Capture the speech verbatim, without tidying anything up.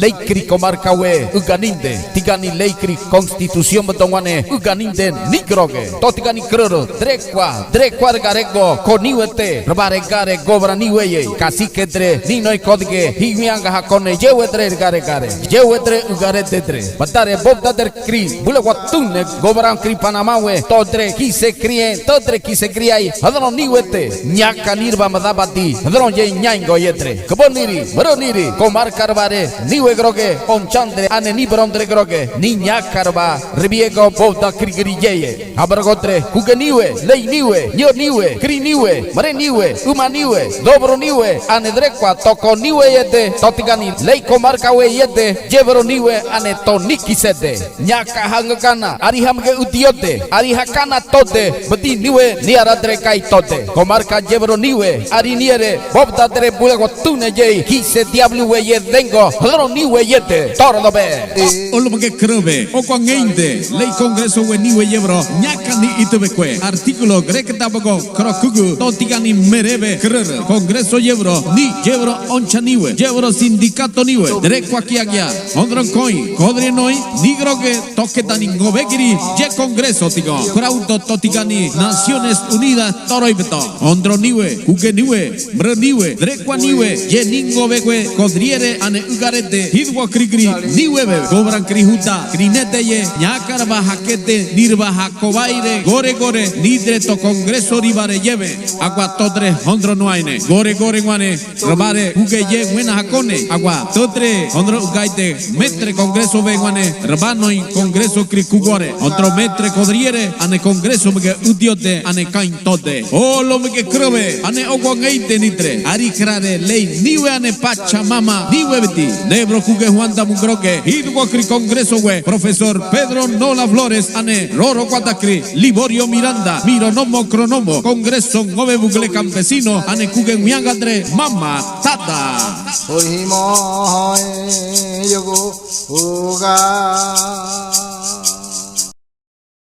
Teikiri komarka we uganinde, tigani leikiri konstitución beto wane uganinde nigroge. To tigani kerero, drekua, drekua regarego ko niwete, reba regare gobra niweye. Kasike dre, ninoi kodege, hiwianga hakone, yewedre regaregare, yewedre ugarede dre. Badare bobdadre kiri, bule watune, gobra kiri Panamá we, todre kise kirié, todre kise kiriai, hadro niwete, ñaka nirba madabadi, hadro ye ñaingo yedre. Keboniri, meroniri, komarka rebare, niwe groge, onchandre, ane niberondre groge, ni ñaka reba, rebiego bobda kirigiri yeye. Habargodre, kuge niwe, lei niwe, ño niwe, kiri niwe, mere niwe, uma niwe, dobro niwe, ane drekua, toko niwe yede, to tigani, lei komarka we yede, yebero niwe, ane to nikisede. Ñaka hangakana, ari hamge udiode, ari hakana tode, bedi niwe, niara dre kai tode. Komarka yebero niwe, ari niere, bobdadre bule watune yei, kise diablo we yedengo, hadro niwe yede, toro dobe. Olomge kerebe, okwa ngeinde, lei Kongreso we niwe yebero, ñaka ni itebekue. Artíkulo, greke tabago, krokugu, to tigani merebe, kerere. Kongreso yebero, ni yebero oncha niwe, yebero sindikato niwe, drekua kiagia, hondro koi, kodrienoi, nigroge, toke tani ngobekiri, ye Kongreso tigo. Krauto to tigani, Naciones Unidas, toroibeto. Hondro niwe, kuge niwe, mrö niwe, drekua niwe, ye ni ngobekue, kodriere, ane ugarede, hidwa kirigiri, niwebe, gobra kiri huta, kiri neteye, ñaka reba hakete, nirba hakobaire, gore gore, nidre to Kongreso ribare yebe, agua todre hondro nuaine, gore gore nguane, rebare, kuge ye nguena hakone, agua, todre, hondro ugaide, metre Kongreso be nguane, rebanoi Kongreso kiri kugore, hondro metre kodriere, ane Kongreso mege udiode, ane kain tode. Olomge kerebe, ane okwa ngeinde nidre, ari kerare lei niwe ane Pachamama, niwe bedi, nebro kuge huanda mugroge, hidwa kiri Kongreso we, Profesor Pedro Nola Flores, ane roro kuadakiri, Liborio Miranda, Mironomo Kronomo, Kongreso ngobe bugle kampesino, ane kuge nguiangadre, mama, tada. Ohimo, yogo, uga.